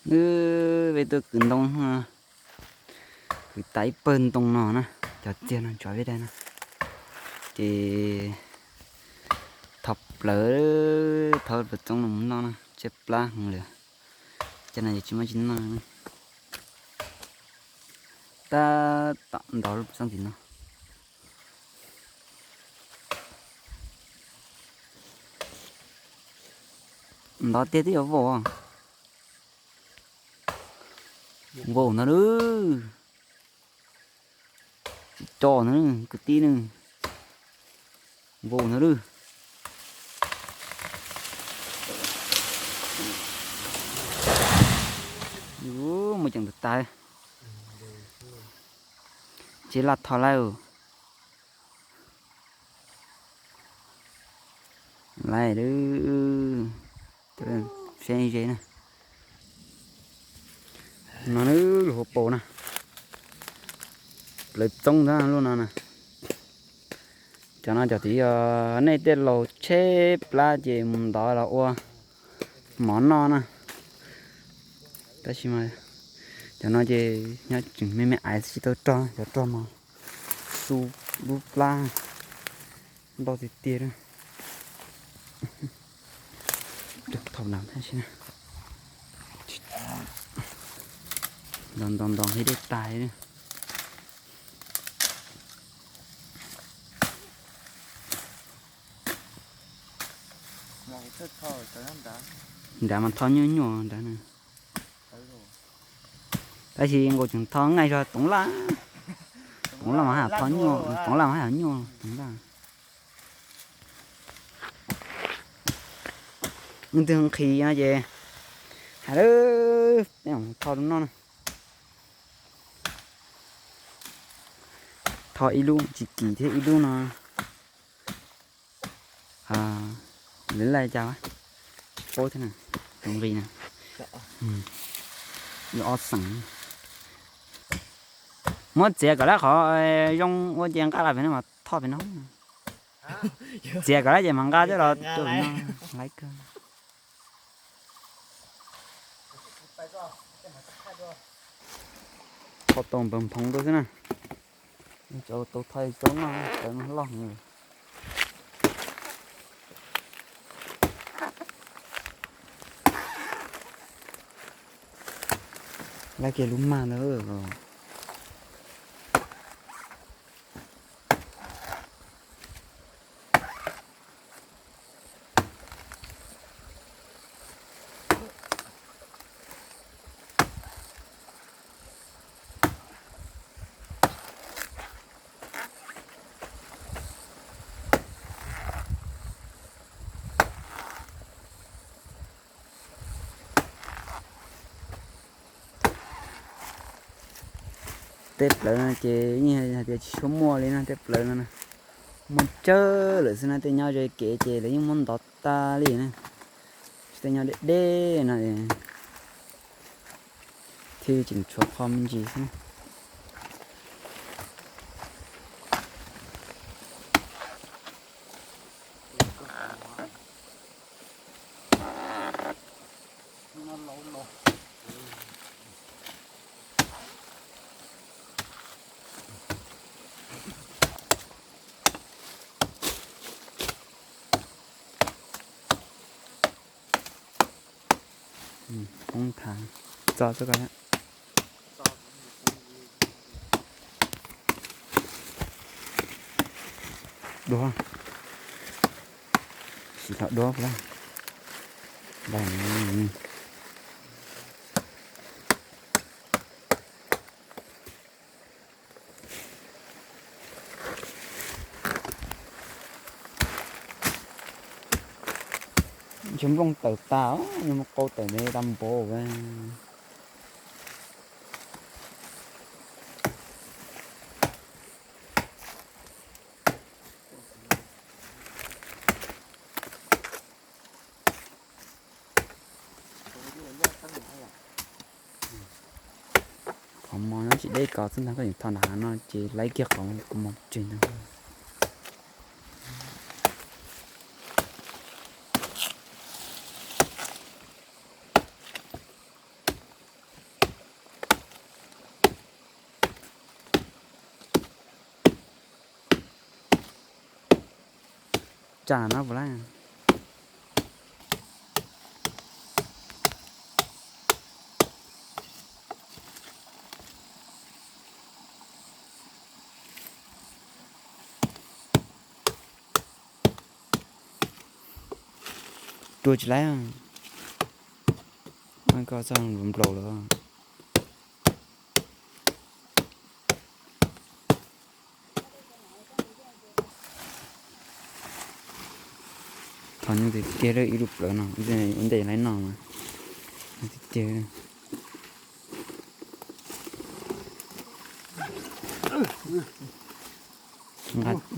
Wb peb tuaj kwv ntoo, kwv tas ib pawg ntoo no na, cov txiag no tso peb daim no, ces thov plawv, thov plawv txoob los noj na, tshaib plab heev lawm. Cov no ces tsis muaj tsis noj. Tab tom ntov lub txoob tim no. Ntov tiag twb yuav vau. Vau no lawm. Tsis co no kwv tij ne. Vau no lawm. Mus ceem tas tas. Tsis laj tho lawm. Lawm, saib ze na. No lub hauv paus na, plawv txoob ntag lub no na. Cov no cov twb yog nej tej laus tshaib plab ces mus ntov los ua mov noj na. Tab sis mas cov no ces nyob tseem me me aiv xwb tsis tau rog, cov rog mas xu lub plab ntau tiag tiag. Thom na, nto nto nto nqi dej tas li. Nrad mas tho nyuaj nyuaj nrad na. Tab sis nkaus tseem tho nqaij zog toov laj. Toov laj mas haj tho nyuaj, toov laj mas haj nyuaj toov laj. Leej twg nqhis no ces hais lawm, tho rau noj na. Tho ib lub tsis kim thiab ib lub no. Lawv laij cas tsis paub thiab na, tus nqi na. Ob xeem. Muab txiav kom lawv qhov zoo ua ces nqa los pem no mas tho pem no. Txiav kom lawv ces mas nqa coj los rau pem no laiv kawg. Tho tau npawg nphoov rau xwb na. Tau tho tau noj, tawv no loj heev. Laiv kiag lub maj ntawd. Tej plawv no ces yeej hais tias tsis tshua muaj li no, tej plawv no muaj tsawg lawm xwb na, tej nyob ze kev ces lawv yeej muab ntov tag li na. Tej nyob deb deb no thiaj tseem tshuav qho me ntsis xwb. Poob thav txo xwb ko. Duav, sim los duav puas. Ntshe nplooj tawm tas, nws mus qau tawm ntev tas npaum. Qhov mos no tsis deb ko xwb ntag, koj yeej tho nram hav no ces laiv kiag qhov mos tseg ntag. Tsam no puas lab? Rua tsis laib. Koj txog nplaum lawm. Thov nyuj tiag tiag, ib lub plawv no ua ntej laib noj mas tiag tiag.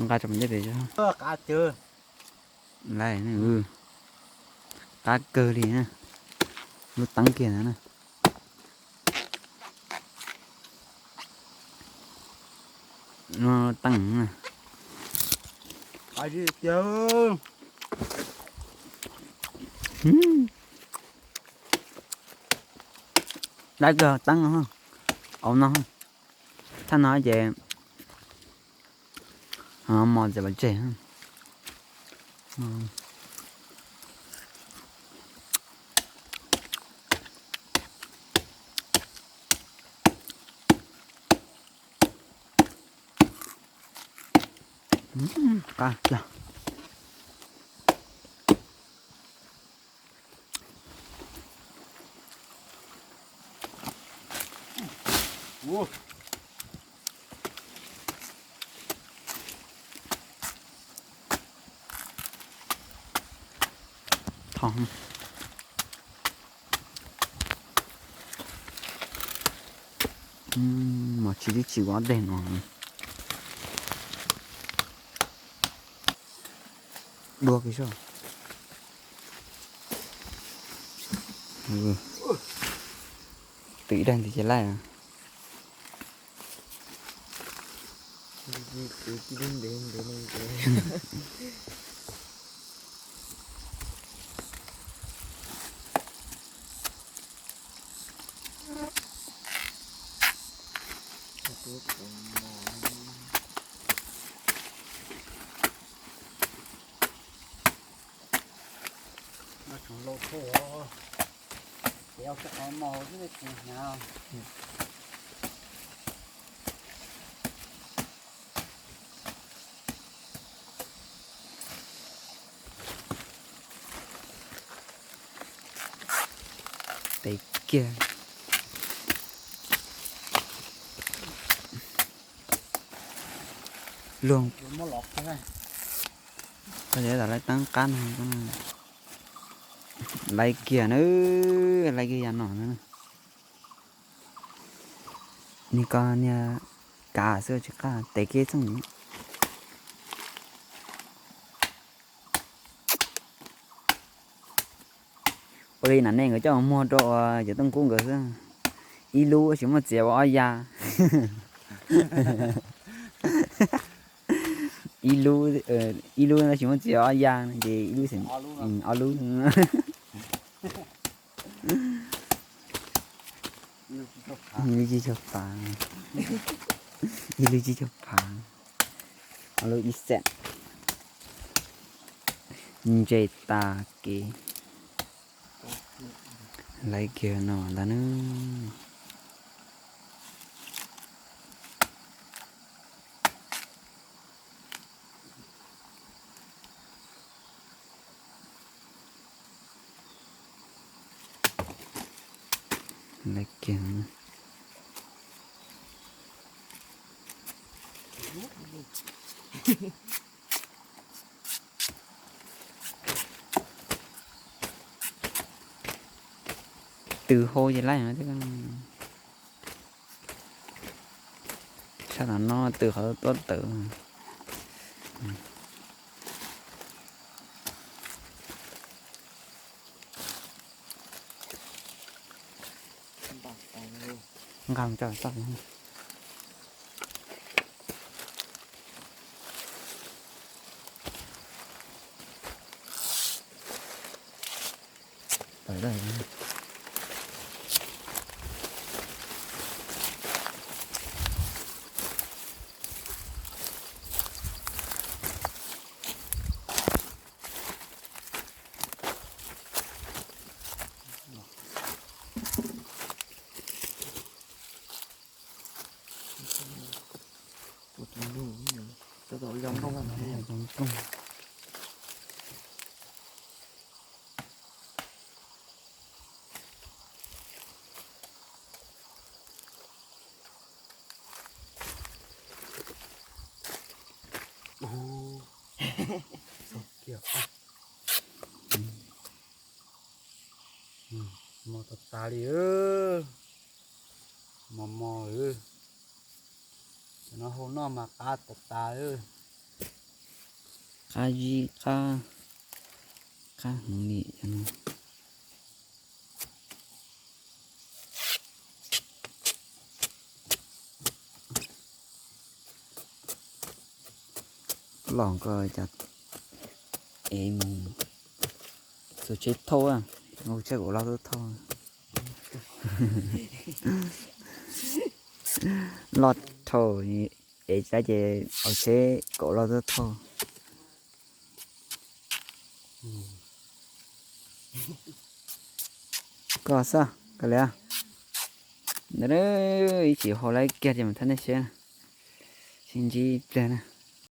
Nqa tso ntej pem. Laiv, qab kawg li na. Lub teeb kiag ntawd na. Lub teeb na. Laiv kawg teeb no. Au no. Thaj no ces mos txiav pov tseg. Qab kiag. Thov mos tsis tib tsis ua dej no. Dua kiag soj. Twm ib daig ntxiv ces laij. Tes kiag. Luag, koj yuav tau laiv teeb qab no, laiv kiag na, laiv kiag yam no na. Niag ko niag kav xwb tsis qab, tes kiag txooj. Ua li no nej nkawd coj muag rau uas cov tooj kub nkawd xwb. Ib lub tsis muaj txiav ua ob ya. Ib lub, ib lub tsis muaj txiav ua ob ya ces ib lub, ob lub. Ib lub tsib caug phav, ib lub tsib caug phav, ob lub ib xees. Ntse tas kev. Laiv kiag no ntag na. Laiv kiag. Tws hau ces laij no thiab. Sab tom no tws qhov tuab tawm. Nqa mus tso toj. Zoov nplooj. Mos tas tas li, mos mos. Cov no hau noj mas qab tas tas. Qab zib qab, qab heev li cov no. Los ko cas es mus txog tsheb thauj, mus tsheb kaum loj tuaj thauj. Loj dhau, es tsav ces ua tsheb kaum loj tuaj thauj. Koj xwb, koj li. Ntawd ib chim hau lawv kiag ces mus thab nej seb, sib ntsib ib pliag na.